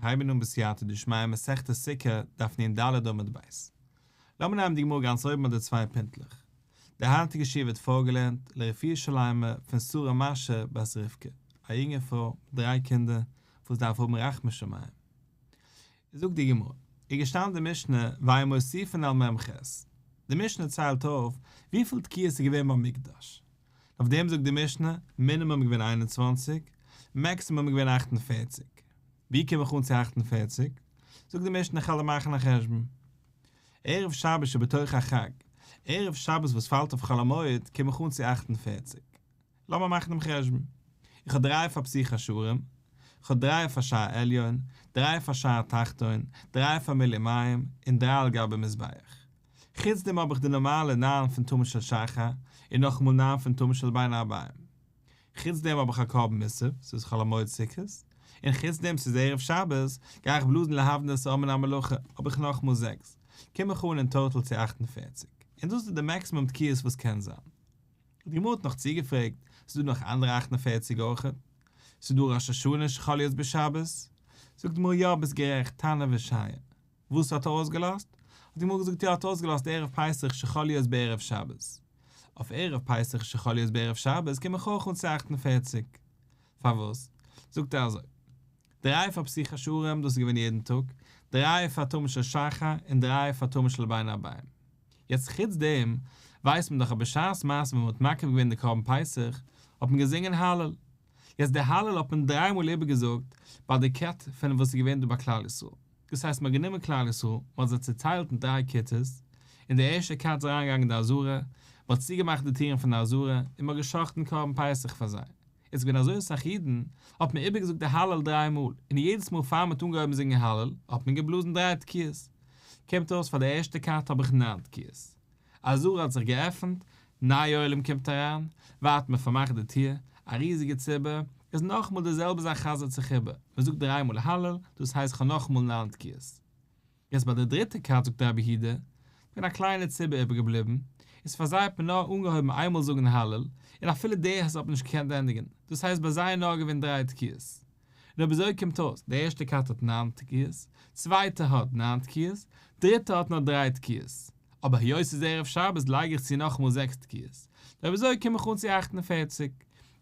הייבן אן בסייעתא דשמיא מסכת סוכה, דף נ ד עמוד ב'. לאמיר נעמען די גמרא גאנץ אויבן ביי די צוויי פינטלעך. די היינטיגע שיעור ווערט פארגעלערנט לרפואה שלימה פון שרה מאשע בת רבקה, א יונגע פרוי מיט דריי קינדער וואס דארף האבן רחמי שמים. זאגט די גמרא, איז געשטאנען די משנה ואין מוסיפין על מ ח. די משנה ציילט אויף וויפיל תקיעות איז געווען ביים מקדש. אויף דעם זאגט די משנה, מינימום איז געווען 21, מעקסימום איז געווען 48. ווי קום איך אן צו 48? זאגט די משנה, איך וועל דיר מאכן א חשבון. ערב שבת שבתוך החג, ערב שבת וואס פאלט אויף חול המועד, קום איך אן צו 48. לאמיר מאכן דעם חשבון. איך האב דריי פאר פתיחת שערים, איך האב דריי פאר שער עליון, דריי פאר שער תחתון, דריי פאר מילוי מים, און דריי על גבי מזבח. חוץ דעם האב איך די נארמאלע ניין פון תמיד של שחר, און נאכאמאל ניין פון תמיד של בין הערביים. חוץ דעם האב איך א קרבן מוסף, ס'איז חול המועד סוכות, און חוץ דעם ס'איז ערב שבת, גיי איך בלאזן להבדיל את העם מן המלאכה, האב איך נאכאמאל זעקס, קום איך אן אין טאטאל צו 48. און דאס איז די מעקסימום תקיעות וואס קען זיין. די גמרא האט נאך צוגעפרעגט, ס'איז דא נאך אנדערע 48 אויכעט? ס'איז דא ראש השנה שחל להיות בשבת? זאגט די גמרא יא ביסט גערעכט, תנא ושייר. וואס האט ער אויסגעלאזט? האט די גמרא געזאגט יא האט אויסגעלאזט ערב פסח שחל להיות בערב שבת. אויף ערב פסח שחל להיות בערב שבת קום איך אויך אן צו 48. פארוואס? זאגט ער אזוי, דריי פאר פתיחת שערים דאס איז געווען יעדן טאג, דריי פאר תמיד של שחר און דריי פאר תמיד של בין הערביים. יעצט חוץ דעם ווייסט מען דאך אז בשעת מעשה ווען מען האט מקריב געווען די קרבן פסח האט מען געזינגען הלל. יעצט די הלל האט מען דריי מאל איבערגעזאגט ביי די כת פון וואס איז געווען דא ביי כלל ישראל. דאס הייסט מען האט גענומען כלל ישראל, מען האט זיי צעטיילט אין דריי כיתות, און די ערשטע כת איז אריינגעגאנגען אין די עזרה, מען האט צוגעמאכט די טירן פון די עזרה, און מען האט גע'שחט'ן קרבן פסח פאר זיי. איז געווען אזוי אסאך אידן, האט מען איבערגעזאגט די הלל דריי מאל, און יעדעס מאל פאר מען האט אנגעהויבן זינגען הלל, האט מען געבלאזן דריי תקיעות. קומט אויס פאר די ערשטע כת האב איך ניין תקיעות. עזרה האט זיך געעפנט, נייע עולם קומט אריין, ווארט מען פארמאכט די טיר, א ריזיגע ציבור, איז נאכאמאל די זעלבע זאך חזר'ט זיך איבער, מען זאגט דריי מאל הלל, דאס הייסט כ'האב נאכאמאל ניין תקיעות. יעצט ביי די דריטע כת זאגט רבי יהודה, געווען א קליינע ציבור איבערגעבליבן, איז פאר זיי האט מען נאר אנגעהויבן איינמאל זאגן הלל, און אפילו דאס האט מען נישט געקענט ענדיגן, דאס הייסט ביי זיי איז נאר געווען דריי תקיעות. און אויב אזוי קומט אויס, די ערשטע כת האט ניין תקיעות, צווייטע האט ניין תקיעות, דריטע האט נאר דריי תקיעות. אבער היות ס'איז ערב שבת לייג איך צו נאכאמאל זעקס תקיעות. און אויב אזוי קום איך אן צו 48.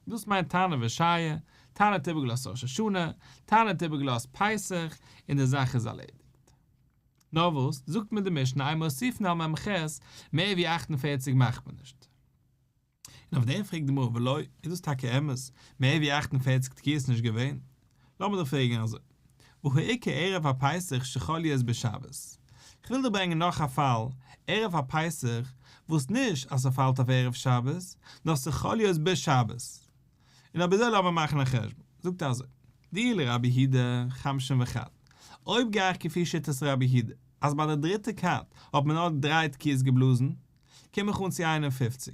דאס מיינט תנא ושייר, תנא האט איבערגעלאזט ראש השנה, תנא האט איבערגעלאזט פסח, און די זאך איז ערלעדיגט. נאר וואס, זאגט מיר די משנה אין מוסיפין על מ ח, מער ווי 48 מאכט מען נישט. און אויף דעם פרעגט די גמרא ולא, איז דאס טאקע אמת, מער ווי 48 תקיעות נישט געווען? לאמיר דיר פרעגן אזוי, והא איכא ערב הפסח שחל להיות בשבת? כ'וויל דיר ברענגען נאך א פאל, ערב הפסח, וואס נישט אז ס'פאלט אויף ערב שבת, נאר ס'חל להיות בשבת. און אויב אזוי לאמיר מאכן א חשבון. זאגט ער אזוי, דאי לרבי יהודה חמשין וחד, אויב גיי איך כפי שיטת רבי יהודה, אז ביי די דריטע כת האט מען נאר דריי תקיעות געבלאזן, קום איך אן צו 51.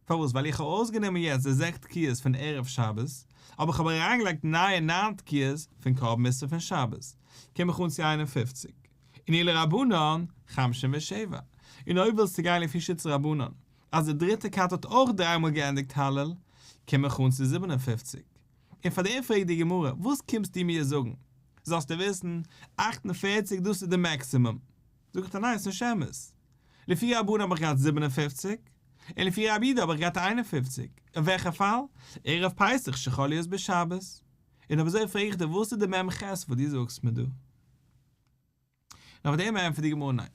פארוואס? ווייל איך האב אויסגענומען יעצט די זעקס תקיעות פון ערב שבת, אבער איך האב אריינגעלייגט נייע ניין תקיעות פון קרבן מוסף פון שבת, קום איך אן צו 51. און אי לרבנן, חמשין ושבע. און אויב ווילסטו גיין לפי שיטת רבנן, אז די דריטע כת האט אויך דריי מאל געענדיגט הלל, קום איך אן צו 57. און פאר דעם פרעגט די גמרא, וואס קומסטו מיר זאגן? זאלסטו וויסן, 48 דאס איז די מעקסימום. זאגט ער ניין, ס'נישט אמת. לפי רבנן האב איך געהאט 57, און לפי רבי יהודה האב איך געהאט 51. אין וועלכע פאל? ערב פסח שחל להיות בשבת. און אויב אזוי פרעג איך דיר, וואס איז די מ ח וואס דו זאגסט מיר דא? און אויף דעם ענטפערט די גמרא ניין.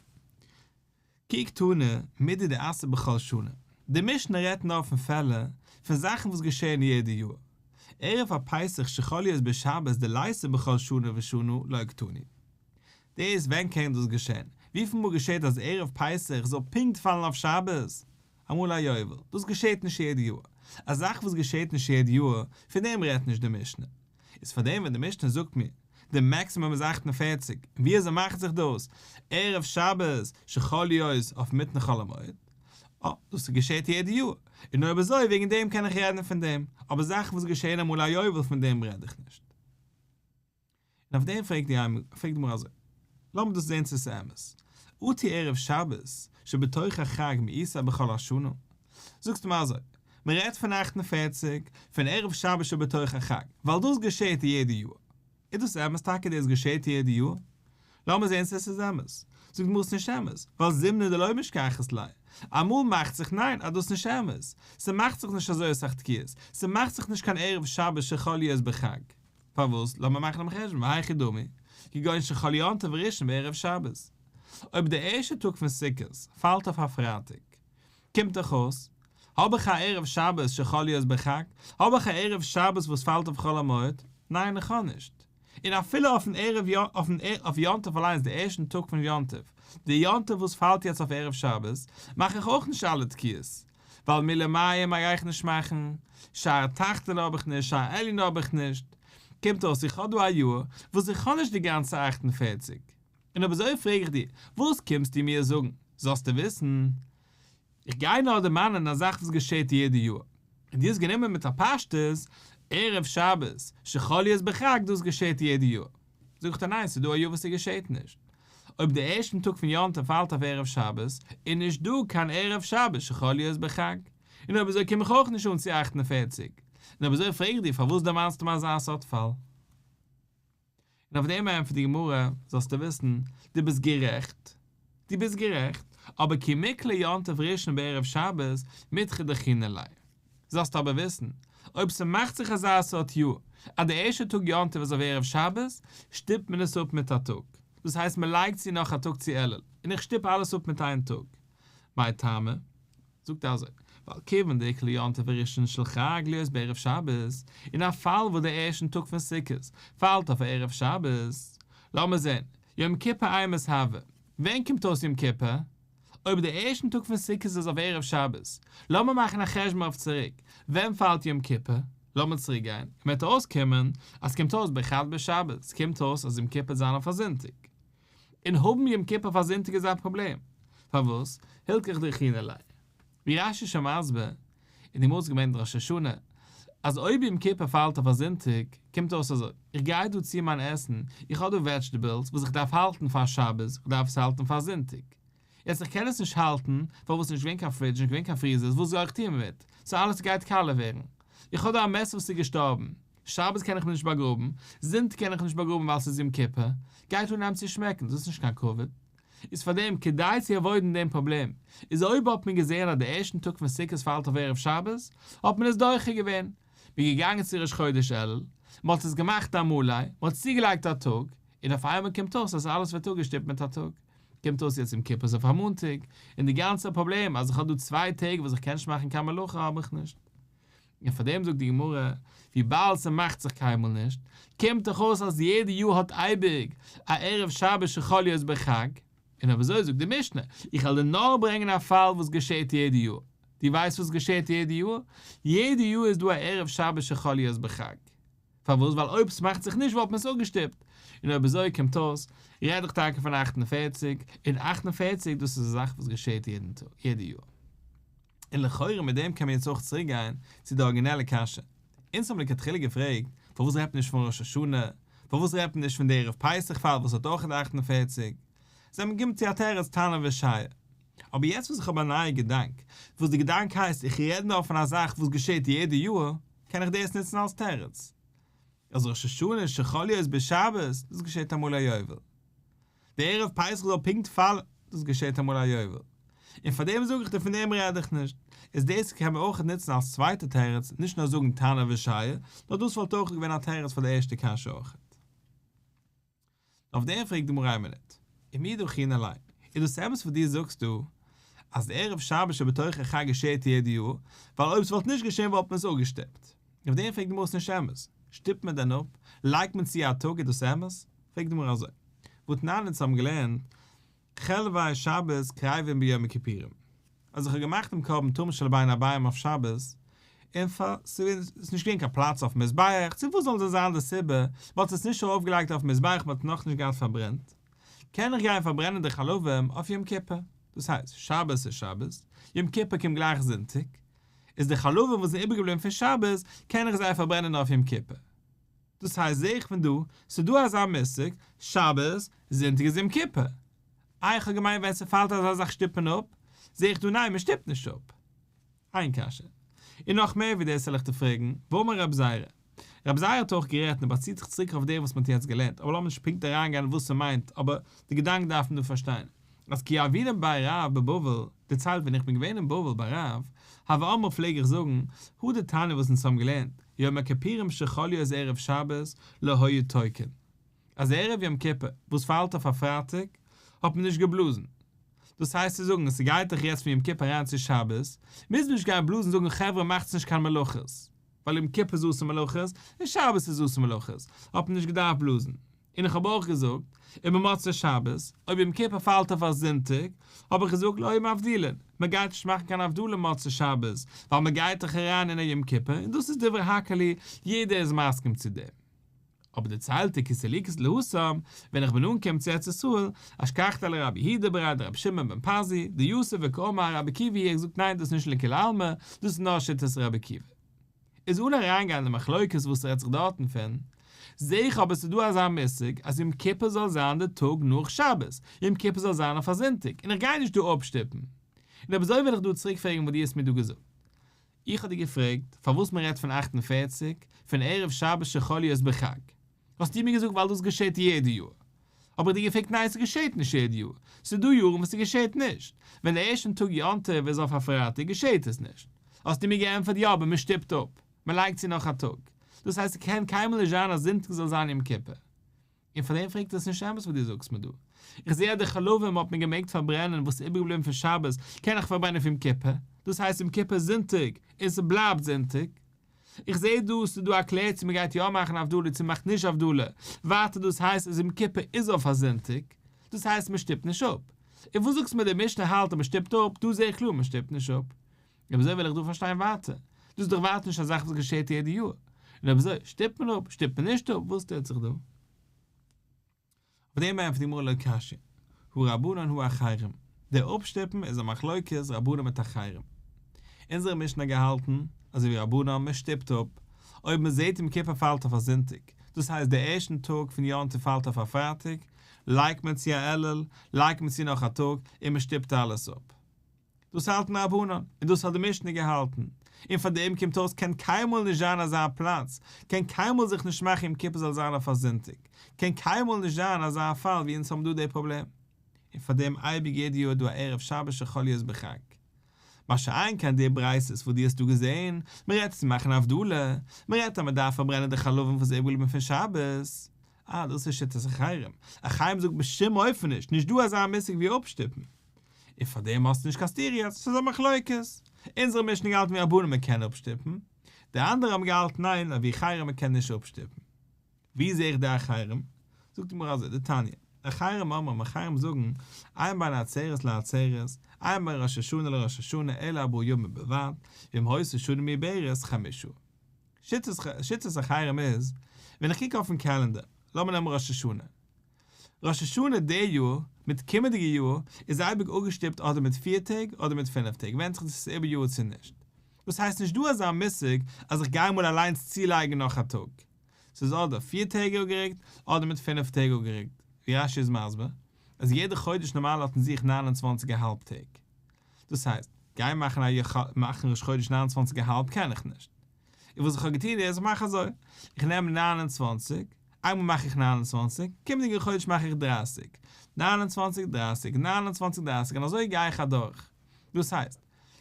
כי קתני מידי דאתא בכל שנה. די משנה רעדט נאר פון פעלער, פון זאכן וואס געשען יעדע יאר. ערב הפסח שחל להיות בשבת דליתא בכל שנה ושנה לא קתני. דאס ווען קען דאס געשען? וויפיל מאל געשעט אז ערב פסח זאל פונקט פאלן אויף שבת? אמאל א יובל. דאס געשעט נישט יעדע יאר. א זאך וואס געשעט נישט יעדע יאר, פון דעם רעדט נישט די משנה. איז פאר דעם ווען די משנה זאגט מיר, די מעקסימום איז 48, און ווי אזוי מאכט זיך דאס? ערב שבת שחל להיות אויף מיטן חול המועד. אה, דאס געשעט יעדע יאר. און אויב אזוי, וועגן דעם קען איך רעדן פון דעם. אבער זאכן וואס געשען אמאל א יובל, פון דעם רעד איך נישט. און אויף דעם פרעגט די פרעגט די גמרא אזוי, לאמיר דאס זען צו ס'איז אמת. אטו ערב שבת שבתוך החג מי איתא בכל השנה. זאגסטו מיר אזוי, מען רעדט פון 48, פון ערב שבת שבתוך החג, ווייל דאס געשעט יעדע יאר. איז דאס אמת טאקע דאס געשעט יעדע יאר? לאמיר זען צו עס איז אמת. זאגט די גמרא ס'נישט אמת, ווייל זימנין דלא משכחת ליה. אמאל מאכט זיך ניין אז דאס איז נישט אמת. ס'מאכט זיך נישט אזוי אסאך תקיעות. ס'מאכט זיך נישט קיין ערב שבת שחל להיות בחג. פארוואס? לאמיר מאכן דעם חשבון, והיכי דמי, כגון שחל יום טוב ראשון בערב שבת. אויב דער ערשטער טאג פון סוכות פאלט אויף א פרייטאג, קומט דאך אויס, האב איך א ערב שבת שחל להיות בחג? האב איך א ערב שבת וואס פאלט אויף חול המועד? ניין איך האב נישט. און אפילו אויפן ערב אויף יום טוב אליינס די ערשטן טאג פון יום טוב, די יום טוב וואס פאלט יעצט אויף ערב שבת, מאך איך אויך נישט אלע תקיעות, ווייל מילוי מים גיי איך נישט מאכן, שער התחתון האב איך נישט, שער העליון האב איך נישט, קומט אויס איך האב דא א יאר וואס איך האב נישט די גאנצע 48. און אויב אזוי פרעג איך דיר, וואס קומסטו מיר זאגן? זאלסטו וויסן, איך גיי נאר דערמאנען א זאך וואס געשעט יעדע יאר, און דו האסט גענומען מיט א פשטות, ערב שבת, שחל להיות בחג, דאס געשעט יעדע יאר. זאג איך דיר ניין, ס'איז דא א יאר וואס ס'געשעט נישט. אויב די ערשטן טאג פון יום טוב פאלט אויף ערב שבת, איז נישט דא קיין ערב שבת שחל להיות בחג. און אויב אזוי קום איך אויך נישט אן צו 48. און אויב אזוי פרעג איך דיר פארוואס דערמאנסטו מיר אזא סארט פאל? און אויף דעם ענטפערט די גמרא, זאלסטו וויסן, דו ביסט גערעכט, דו ביסט גערעכט, אבער כי מיקלע יום טוב ראשון בערב שבת, מידחא דחינן ליה. זאלסטו אבער וויסן, אויב ס'מאכט זיך אזא סארט יאר, אז די ערשטע טאג יום טוב איז אויף ערב שבת, שטופט מען עס אפ מיט א טאג. דאס הייסט מען לייגט צו נאך א טאג צו אלול, און איך שטופ אלעס אפ מיט איין טאג. מאי טעמא? זאגט ער אזוי, ווייל כיוון דאיקלע יום טוב הראשון של חג להיות בערב שבת, אין א פאל וואס דער ערשטן טאג פון סוכות פאלט אויף ערב שבת, לאמיר זען, יום כיפור אימת הוי, ווען קומט אויס יום כיפור? אויב דער ערשטן טאג פון סוכות איז אויף ערב שבת, לאמיר מאכן א חשבון אויף צוריק, ווען פאלט יום כיפור? לאמיר צוריק גיין, און וועט אויסקומען אז ס'קומט אויס בחד בשבת, ס'קומט אויס אז יום כיפור וועט זיין אויף א זונטאג. און האבן יום כיפור פאר זונטאג איז א פראבלעם. פארוואס? הילכך דחינן ליה. ווי רש"י איז שוין מסביר, און די גמרא האט געמיינט ראש השנה, אז אויב יום כיפור פאלט אויף א זונטאג, קומט אויס אזוי, איך גיי דא צו מיין עסן, איך האב דא וועדזשטעבעלס וואס איך דארף האלטן פאר שבת, איך דארף עס האלטן פאר זונטאג. יעצט איך קען עס נישט האלטן, פארוואס נישט געווען קיין פרידזש נישט געווען קיין פריזערס וואס זאל איך טוען מיט, סאו אלעס גייט קאלע ווערן. איך האב דא א מת וואס איז געשטארבן, שבת קען איך נישט באגראבן, זונטאג קען איך נישט באגראבן ווייל ס'איז יום כיפור, גייט אנהייבן צו שמעקן, דאס איז נישט קיין כבוד. איז פארדעם כדי צו עוואוידן דעם פראבלעם, איז אויב האט מען געזען אז די ערשטן טאג פון סוכות פאלט אויף ערב שבת, האט מען עס דוחה געווען, מ'איז געגאנגען צו ראש חודש אלול, מ'האט עס געמאכט א מלא, מ'האט צוגעלייגט א טאג, און אויף איינמאל קומט אויס אז אלעס ווערט אפגעשטופט מיט א טאג. קומט אויס יעצט יום כיפור איז אויף א מאנטאג, און די גאנצע פראבלעם אז איך האב דא צוויי טעג וואס איך קען נישט מאכן קיין מלאכה האב איך נישט. און פאר דעם זאגט די גמרא, וויבאלד ס'מאכט זיך קיינמאל נישט, קומט דאך אויס אז יעדע יאר האט אייביג א ערב שבת שחל להיות בחג, און אויב אזוי זאגט די משנה, איך וועל דיר נאר ברענגען א פאל וואס געשעט יעדע יאר. דו ווייסט וואס געשעט יעדע יאר? יעדע יאר איז דא א ערב שבת שחל להיות בחג. פארוואס? ווייל אויב ס'מאכט זיך נישט וואלט מען עס אפגעשטופט. און אויב אזוי קומט אויס, רעד איך טאקע פון 48, און 48 דאס איז א זאך וואס געשעט יעדן טאג, יעדע יאר. און לכאורה מיט דעם קען מען יעצט אויך צוריק גיין צו די ארגינעלע קשיא. אונז האבן לכתחילה געפרעגט, פארוואס רעדט מען נישט פון ראש השנה? פארוואס רעדט מען נישט פון די ערב פסח פאל וואס האט אויך 48? זענען מיר געקומען צו א תירוץ תנא ושייר. אבער יעצט וואס איך האב א נייע געדאנק, וואס די געדאנק הייסט איך רעד נאר פון א זאך וואס געשעט יעדע יאר, קען איך דאס נוצן אלס תירוץ. אז ראש השנה שחל להיות בשבת, דאס געשעט אמאל א יובל. די ערב פסח זאל פונקט פאלן, דאס געשעט אמאל א יובל. און פאר דעם זאג איך דיר פון דעם רעד איך נישט. איז דאס קען מען אויך נוצן אלס צווייטע תירוץ, נישט נאר זאגן תנא ושייר, נאר דאס וואלט אויך געווען א תירוץ פאר די ערשטע קשיא אויך. אויף דעם פרעגט די גמרא איין מינוט, ומי דחינן ליה, איז דאס אמת וואס דו זאגסט דא, אז די ערב שבת שבתוך החג געשעהט יעדע יאר, ווייל אויב ס'וואלט נישט געשעהן וואלט מען עס אפגעשטופט? אויף דעם פרעגט די גמרא ס'נישט אמת, שטופט מען דען אפ? לייגט מען צו א טאג איז דאס אמת? פרעגט די גמרא אזוי, והתנן אונז האבן געלערנט חלבי שבת קריבין ביום הכיפורים, אז איך האב געמאכט דעם קרבן תמיד של בין הערביים אויף שבת, און פאר ס'איז נישט געווען קיין פלאץ אויפן מזבח, צו וואס זאל דען זיין די סיבה, מ'האט עס נישט ארויפגעלייגט אויפן מזבח מ'האט נאכנישט געהאט פארברענט, קען איך גיין פארברענען די חלבים אויף יום כיפור, דאס הייסט, שבת איז שבת, יום כיפור קומט גלייך זונטאג, איז די חלבים וואס זענען איבערגעבליבן פון שבת, קען איך זיי פארברענען אויף יום כיפור. דאס הייסט זעה איך פון דא, ס'איז דא אזא מושג, שבת, זונטאג איז יום כיפור. איי איך האב געמיינט ווען ס'פאלט אזא זאך שטופט מען אפ, זעה איך דא ניין מ'שטופט נישט אפ. איין קשיא. און נאך מער ווי דאס וועל איך דיר פרעגן, והאמר רבי זירא. רבי זירא האט אויך גערעדט און ער באציט זיך צוריק אויף דעם וואס מען האט יעצט געלערנט, אבער לאמיר נישט פונקט אריינגיין וואס ס'מיינט, אבער די געדאנק דארף מען דא פארשטיין, אז כי הוינן בי רב בבבל, דערציילט ווען איך בין געווען אין בבל ביי רב, הוה אמרי פלעג איך זאגן, הא דתניא וואס אונז האבן געלערנט, יום הכיפורים שחל להיות ערב שבת, לא היו תוקעין. אז ערב יום כיפור, וואס פאלט אויף א פרייטאג, האט מען נישט געבלאזן. דאס הייסט צו זאגן, ס'גייט דאך יעצט פון יום כיפור אריין צו שבת, מוז מען נישט גיין בלאזן זאגן חברה מאכטס נישט קיין מלאכות, ווייל יום כיפור איז אסור מלאכות, און שבת איז אסור מלאכות, האט מען נישט געדארפט בלאזן. און איך האב אויך געזאגט, ובמוצאי שבת, אויב יום כיפור פאלט אויף א זונטאג, האב איך געזאגט לא היו מבדילין, מען גייט נישט מאכן קיין הבדלה מוצאי שבת, ווייל מען גייט דאך אריין אין א יום כיפור, און דאס איז דברי הכל, יעדער איז מסכים צו דעם. אבער דערציילט ער כי סליקית להתם, ווען איך בין אנגעקומען צו ארץ ישראל, אשכחתיה לרבי יהודה בריה דרבי שמעון בן פזי, דיתיב וקאמר רבי עקיבא היא, ער האט געזאגט ניין דאס איז נישט לכולי עלמא, דאס איז נאר שיטת רבי עקיבא. איז אן אריינגיין אין די מחלוקת וואס רעדט זיך דארטן פון, זעה איך אבער ס'איז דא אזא מושג אז יום כיפור זאל זיין די טאג נאך שבת, יום כיפור זאל זיין אויף א זונטאג, און איך גיי נישט דא אפשטופן. און אויב אזוי וויל איך דא צוריק פרעגן וואס דו האסט מיר דא געזאגט. איך האב דיר געפרעגט פארוואס מען רעדט פון 48 פון ערב שבת שחל להיות בחג, האסטו מיר געזאגט ווייל דאס געשעט יעדע יאר, האב איך דיר געפרעגט ניין ס'געשעט נישט יעדע יאר, ס'איז דא יארן וואס ס'געשעט נישט, ווען די ערשטן טאג יום טוב איז אויף א פרייטאג געשעט עס נישט, האסטו מיר געענטפערט יא אבער מען שטופט אפ, מען לייגט צו נאך א טאג, דאס הייסט ס'קען קיינמאל נישט זיין אז זונטאג זאל זיין יום כיפור. און פאר דעם פרעגט ער, ס'איז נישט אמת וואס דו זאגסט מיר דא. איך זע אז די חלבים האט מען געמעגט פארברענען וואס איז איבערגעבליבן פון שבת קען איך פארברענען פון יום כיפור, דאס הייסט יום כיפור איז זונטאג און ס'בלייבט זונטאג. איך זע דא ס'איז דא א קלער צו מ'גייט יא מאכן הבדלה צו מ'מאכט נישט הבדלה, ווייטער דאס הייסט אז יום כיפור איז אויף א זונטאג, דאס הייסט מ'שטופט נישט אפ. און וואס זאגסטו מיר די משנה האלט אז מ'שטופט אפ, דא זע איך קלאר מ'שטופט נישט אפ. אויב אזוי וויל איך דא פארשטיין ווייטער, דאס איז דאך ווייטער נישט א זאך וואס געשעט יעדע יאר, און אויב אזוי, שטופט מען אפ, שטופט מען נישט אפ, וואס טוט זיך דא? אויף דעם ענטפערט די גמרא לא קשיא, הא רבנן הא אחרים, דער אפשטופן איז א מחלוקת רבנן מיט אחרים. אונזערע משנה האט געהאלטן, אזוי ווי רבנן, מען שטופט אפ, אויב מען זעט יום כיפור פאלט אויף א זונטאג, דאס הייסט דער ערשטן טאג פון יום טוב פאלט אויף א פרייטאג, לייגט מען צו א אלול, לייגט מען צו נאך א טאג, און מען שטופט אלעס אפ. דאס האלטן רבנן, און דאס האט די משנה געהאלטן, און פאר דעם קומט אויס קען קיינמאל נישט זיין אזא פלאץ, קען קיינמאל זיך נישט מאכן יום כיפור זאל זיין אויף א זונטאג, קען קיינמאל נישט זיין אזא פאל ווי אונז האבן דא די פראבלעם, און פאר דעם אייביג יעדע יאר איז דא א ערב שבת שחל להיות בחג. מה שאין כן די ברייתות וואס דו האסט דא געזען, מען רעדט צו מאכן הבדלה, מען רעדט אז מען דארף פארברענען די חלבים וואס איז איבערגעבליבן פון שבת, אה דאס איז שיטת אחרים, אחרים זאגט בשום אופן נישט, נישט דא אזא מושג ווי אפשטופן. און פאר דעם האסטו נישט קיין סתירה יעצט, ס'איז א מחלוקת. אונזערע משנה געהאלטן ווי רבנן מען קען אפשטופן, די אנדערע האבן געהאלטן ניין אזוי ווי אחרים מען קען נישט אפשטופן. ווי זעה איך די אחרים? זאגט די גמרא אזוי, דתניא, אחרים אומרים, אחרים זאגן, אין בין עצרת לעצרת, אין בין ראש השנה לראש השנה אלא ארבעה ימים בלבד, ואם היתה שנה מעוברת חמשה. שיטת אחרים איז, ווען איך קוק אויפן קעלענדער, לאמיר נעמען ראש השנה, ראש השנה די יאר מיט קומענדיגע יאר איז אייביג אפגעשטופט אדער מיט פיר טעג אדער מיט פינף טעג ווענדט זיך צו ס'איז איבער יאר צו נישט. דאס הייסט נישט דא אזא מושג אז איך גיי אמאל אליינס צולייגן נאך א טאג. ס'איז אדער פיר טעג אפגערוקט אדער מיט פינף טעג אפגערוקט, ווי רש"י איז מסביר אז יעדע חודש נארמאל האט אין זיך ניין און צוואנציג א האלב טעג. דאס הייסט, גיין מאכן א מאכן ראש חודש ניין און צוואנציג א האלב קען איך נישט. און וואס איך האב געטון איז, איך מאך אזוי, איך נעם 29, איינמאל מאך איך 29, קומענדיגע חודש מאך איך 30, 29, 30, 29, 30, און אזוי גיי איך אדורך. דאס הייסט,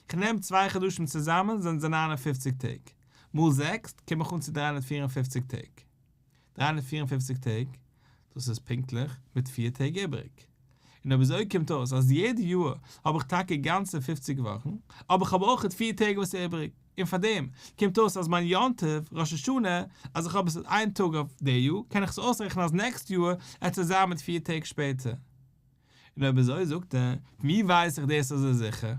איך נעם צוויי חדשים צוזאמען זענען זיי 59 טעג, מאל זעקס קום איך אן צו 354 טעג. 354 טעג, דאס איז פונקטליך מיט פיר טעג איבעריג. און אויב אזוי קומט אויס אז יעדע יאר האב איך טאקע גאנצע פופציג וואכן, אבער איך האב אויכעט פיר טעג וואס איז איבעריג. און פאר דעם קומט אויס אז מיין יום טוב, ראש השנה, אז איך האב עס איין טאג אויף די יאר, קען איך עס אויסרעכענען אז נעקסט יאר עט עס זיין מיט פיר טעג שפעטער. און אויב אזוי זאגט ער, פון ווי ווייס איך דאס אזוי זיכער?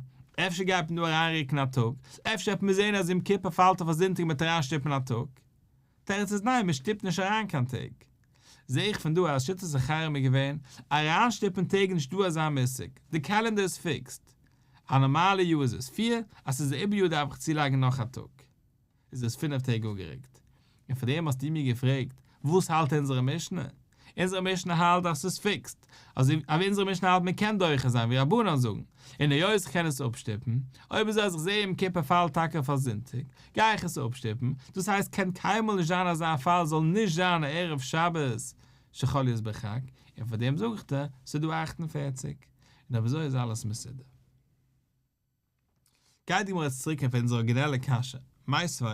אפשר גייט מען דא אריינרוקן א טאג? אפשר וועט מען זען אז יום כיפור פאלט אויף א זונטאג מ'וועט אריינשטופן א טאג? תירוץ איז ניין, מען שטופט נישט אריין קיין טעג. זעה איך פון דא אז שיטת אחרים איז געווען, אריינשטופן טעג נישט דא אזא מושג, די קעלענדער איז fixed. א נארמאלע יאר איז עס פיר, אז ס'איז א איבער יאר דארף איך צולייגן נאך א טאג. איז עס פינף טעג אפגערוקט. און פאר דעם האסטו מיר געפרעגט, וואס האלט אונזערע משנה? אונזערע משנה האלט אז ס'איז פיקסד, אזוי ווי אונזערע משנה האלט מען קען דוחה זיין ווי רבנן זאגן, און היות איך קען עס אפשטופן, אויב אזוי אז איך זע יום כיפור פאלט טאקע אויף א זונטאג, גיי איך עס אפשטופן, דאס הייסט קען קיינמאל נישט זיין אזא פאל זאל נישט זיין א ערב שבת שחל להיות בחג, און פאר דעם זאג איך דיר, ס'איז דא 48, און אויב אזוי איז אלעס מסודר. גייט די גמרא יעצט צוריק אויף אונזער ארגינעלע קשיא, מיתיבי,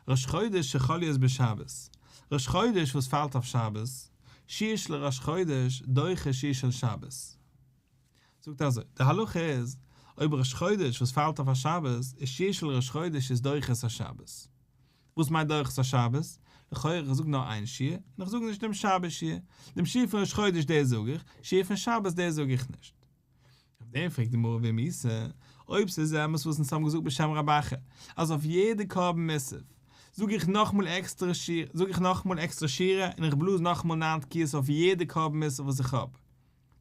ראש חודש שחל להיות בשבת, ראש חודש וואס פאלט אויף שבת, שיר של ראש חודש דוחה שיר של שבת. זאגט אזוי, די הלכה איז, אויב ראש חודש וואס פאלט אויף א שבת, איז שיר של ראש חודש איז דוחה את השבת. וואס מיינט דוחה את השבת? לכאורה איך זאג נאר איין שיר, און איך זאג נישט דעם שבת שיר. דעם שיר פון ראש חודש דאס זאג איך, שיר פון שבת דאס זאג איך נישט. אויף דעם פרעגט די גמרא ואם איתא, אויב ס'איז אמת וואס אונז האבן געזאגט בשם רב אחא, אז אויף יעדע קרבן מוסף, זאג איך נאכאמאל עקסטערע שיר, זאג איך נאכאמאל עקסטערע שירה און איך בלאז נאכאמאל ניין תקיעות אויף יעדע קרבן מוסף וואס איך האב.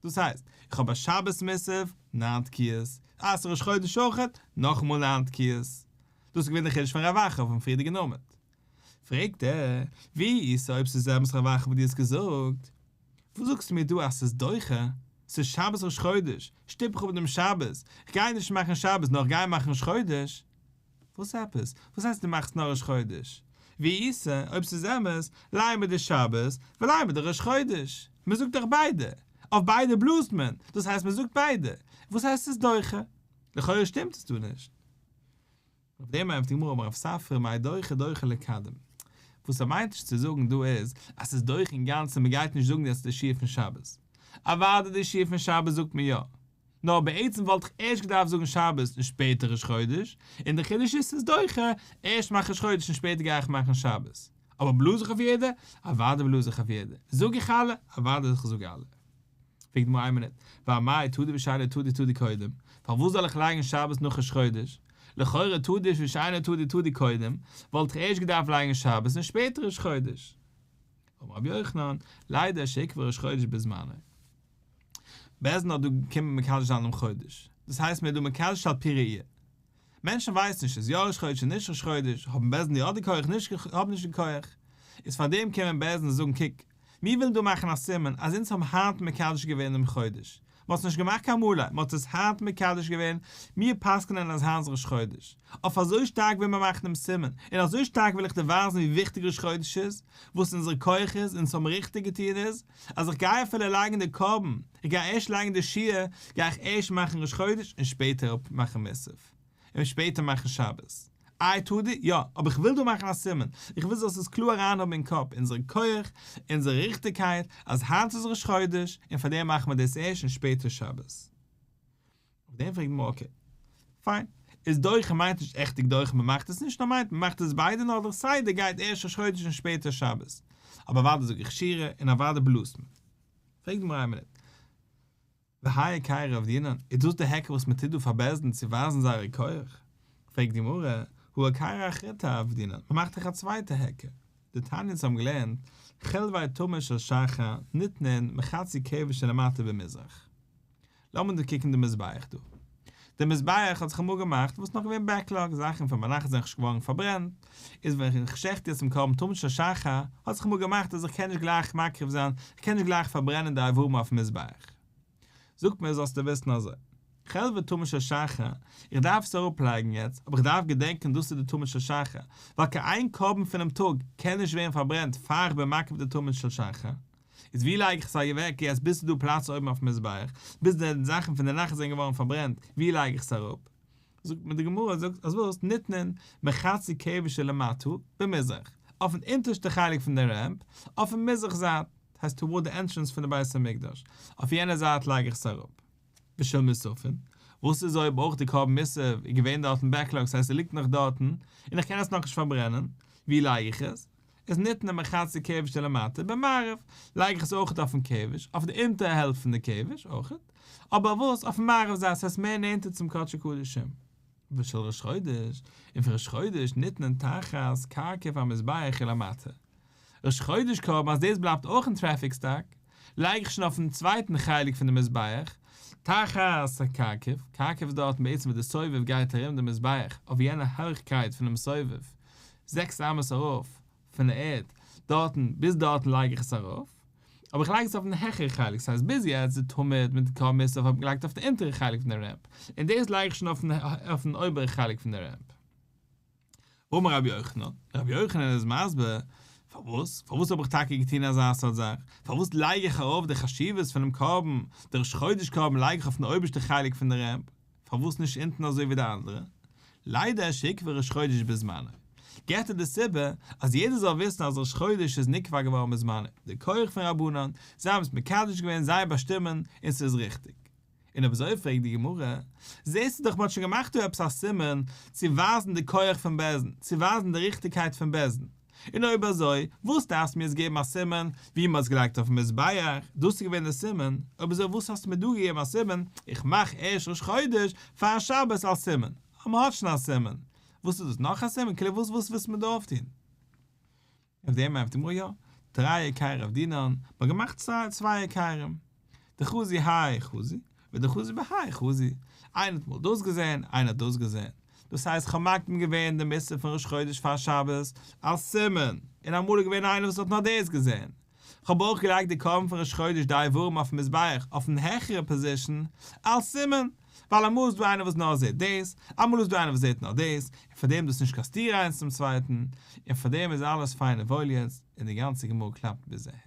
דאס הייסט, איך האב א שבת מוסף, ניין תקיעות, אה ס'איז ראש חודש אויכעט, נאכאמאל ניין תקיעות. דאס איז געווען די חידוש פון רב אחא אויפן פריערדיגן עמוד. פרעגט ער, ואי איתא אויב ס'איז אמת רב אחא וואס דו האסט געזאגט? וואס זאגסטו מיר דא אז ס'איז דוחה? ס'איז שבת ראש חודש, שטופ איך אפ דעם שבת, כ'גיי נישט מאכן שבת נאר כ'גיי מאכן ראש חודש. וואס עפעס? וואס הייסט דו מאכסט נאר ראש חודש? ואי איתא, אויב ס'איז אמת, לימא דשבת ולימא דראש חודש. מ'זאגט דאך ביידע. אויף ביידע בלאזט מען, דאס הייסט מ'זאגט ביידע. וואס הייסט ס'איז דוחה? לכאורה שטימט עס דא נישט. אויף דעם ענטפערט די גמרא אמר רב ספרא מאי דוחה דוחה לקדם. וואס ער מיינט נישט צו זאגן דא איז אז ס'איז דוחה אינגאנצן מען גייט נישט זאגן יעצט די שיר פון שבת. אוודאי די שיר פון שבת זאגט מען יא. נאר בעצם וואלט איך ערשט געדארפט זאגן שבת און שפעטער ראש חודש, און די חידוש איז ס'איז דוחה, ערשט מאך ראש חודש און שפעטער גיי איך מאכן שבת. אבער בלאז איך אויף יעדע? אוודאי בלאז איך אויף יעדע. זאג איך אלע? אוודאי איך זאג אלע. פרעגט די גמרא איין מינוט, ואמאי תדיר ושאינו תדיר תדיר קודם, פארוואס זאל איך לייגן שבת נאך ראש חודש? לכאורה תדיר ושאינו תדיר תדיר קודם, וואלט איך ערשט געדארפט לייגן שבת און שפעטער ראש חודש. אמר רבי יוחנן, לידע שעיכבו ראש חודש בזמנו. בית דין האט דא געקומען מקדש זיין דעם חודש, דאס הייסט מען איז דא מקדש על פי ראי'. מענטשן ווייסן נישט איז יא ראש חודש און נישט ראש חודש, האבן בית דין יא די כח נישט האבן נישט די כח, איז פאר דעם קומען בית דין זאגן קוק, מיר ווילן דא מאכן א סימן אז אונז האבן היינט מקדש געווען דעם חודש, מען האט עס נישט געמאכט קיין מלא, מען האט עס היינט מקדש געווען, מיר פסק'נען אז היינט איז ראש חודש, אויף אזוי שטארק וויל מען מאכן דעם סימן, און אזוי שטארק וויל איך דיר ווייזן ווי וויכטיג ראש חודש איז, וואס אונזער כח איז, אונז האבן ריכטיג געטון איז, אז איך גיי אפילו לייגן די קרבן, איך גיי ערשט לייגן די שיר, גיי איך ערשט מאכן ראש חודש און שפעטער מאכן מוסף, און שפעטער מאכן שבת. איי תדיר? יא, אבער איך וויל דא מאכן א סימן, איך וויל זאלסט עס קלאר אריינהאבן אין קאפ, אונזער כח, אונזער ריכטיגקייט, אז היינט איז ראש חודש, און פארדעם מאכן מיר דאס ערשט און שפעטער שבת. אויף דעם פרעגט די גמרא okay, פיין, איז דוחה מיינט נישט עכטיג דוחה מען מאכט עס נישט נאר מיינט מען מאכט עס ביידע נאר דער סדר גייט ערשט ראש חודש און שפעטער שבת, אבער אוודאי זאג איך שירה און אוודאי בלאזט מען. פרעגט די גמרא איין מינוט, והאי היכרא עבדינן, איז דאס די היכר וואס מען טוט דא פאר בית דין צו ווייזן זייערע כח? פרעגט די גמרא, הא היכרא אחריתא עבדינן, מען מאכט דאך א צווייטע היכר, דתניא אונז האבן געלערנט, חלבי תמיד של שחר ניתנין מחצי כבש שלמטה במזרח. לאמיר דא קוקן די מזבח דא. די מזבח האט זיך אמאל געמאכט וואס נאך געווען backlog זאכן פון ביינאכט זענען נישט געווארן פארברענט, איז ווען איך שעכט יעצט דעם קרבן תמיד של שחר, האט זיך אמאל געמאכט אז איך קען נישט גלייך מקריב זיין, איך קען נישט גלייך פארברענען די אברים אויפן מזבח. זאגט מיר זאלסטו וויסן אזוי, חלבי תמיד של שחר, איך דארף עס אראפלייגן יעצט, אבער איך דארף געדענקען דאס איז די תמיד של שחר, ווייל קיין איין קרבן פונעם טאג קען נישט ווערן פארברענט פאר איך בין מקריב די תמיד של שחר. איז ווי לייג איך עס אוועק יעצט ביז ס'איז דא פלאץ אויבן אויפן מזבח, ביז די זאכן פון די נאכט זענען געווארן פארברענט, ווי לייג איך עס אראפ? זאגט מיר די גמרא זאגט אז וואס ניתנין מחצי כבש שלמטה במזרח, אויפן אונטערשטע חלק פון די ramp, אויפן מזרח זייט, הייסט toward די entrance פון די בית המקדש, אויף יענע זייט לייג איך עס אראפ. ושל מוספין, וואס איז אויב אויך די קרבן מוסף איז געווען דארטן backlog ס'הייסט ס'ליגט נאך דארטן, און איך קען עס נאכנישט פארברענען, ווי לייג איך עס? איז ניתנין מחצי כבש שלמטה במערב, לייג איך עס אויכעט אויפן כבש, אויף די אונטערע העלפט פון די כבש אויכעט, אבער וואס אויפן מערב זייט ס'הייסט מער נענטער צום קדשי קדשים. ושל ראש חודש, און פון ראש חודש ניתנין תחת קרקף המזבח ולמטה. ראש חודש קרבן אז דאס בלייבט אויך אין traffic stuck, לייג איך שוין אויפן צווייטן חלק פון די מזבח, תחת הקרקף, קרקף איז דארטן בעצם ווי די סובב גייט ארום די מזבח, אויף יענע הויכקייט פונעם סובב, זעקס אמות ארויף פון די ערד, דארטן, ביז דארטן לייג איך עס ארויף. אבער איך לייג עס אויפן העכערע חלק, ס'הייסט ביז יעצט די תמיד מיט די קרבן מוסף האב איך געלייגט אויף די אונטערע חלק פון די ramp, און דאס לייג איך שוין אויפן אויבערע חלק פון די ramp. אמר רבי יוחנן, רבי יוחנן איז מסביר, פארוואס? פארוואס האב איך טאקע געטון אזא סארט זאך? פארוואס לייג איך ארויף די חשיבות פונעם קרבן, די ראש חודש קרבן לייג איך אויפן אויבערשטע חלק פון די ramp? פארוואס נישט אונטן אזוי ווי די אנדערע? לידע שנקבע ראש חודש בזמנו. געבט ער די סיבה אז יעדער זאל וויסן אז ראש חודש איז נקבע געווארן בזמנו, די כח פון רבנן, זיי האבן עס מקדש געווען, זיי באשטימען, און ס'איז ריכטיג. און אויב אזוי פרעגט די גמרא, זעסטו דאך מ'האט שוין געמאכט דא עפעס א סימן צו ווייזן די כח פון בית דין, צו ווייזן די ריכטיגקייט פון בית דין, און אויב אזוי, וואס דארפסטו מיר יעצט געבן א סימן ווי מ'האט עס געלייגט אויפן מזבח, דאס איז געווען די סימן, אויב אזוי וואס האסטו מיר דא געגעבן א סימן, איך מאך ערשט ראש חודש פאר שבת אלס סימן, אז מ'האט שוין א סימן, וואס איז דאס נאך א סימן, כאילו וואס וואס ווילסטו מיר דא אויפטון? אויף דעם ענטפערט די גמרא יא, תרי היכרי עבדינן, מ'האט געמאכט צוויי היכרים, דחזי האי חזי, ודחזי בהאי חזי, איינער האט אמאל דאס געזען, איינער האט דאס געזען, דאס הייסט כ'האב מקדים געווען די מצוה פון ראש חודש פאר שבת אלס סימן, און אמאל איז געווען איינער וואס האט נאר דאס געזען, כ'האב אויך געלייגט די קרבן פון ראש חודש די איברים אויפן מזבח אויפן העכערע position אלס סימן, ווייל אמאל איז דא איינער וואס נאר זעט דאס, אמאל איז דא איינער וואס זעט נאר דאס, און פאר דעם איז דאס נישט קיין סתירה איינס צום צווייטן, און פאר דעם איז אלעס פיין און וואויל יעצט, און די גאנצע גמרא קלאפט ביז אהער.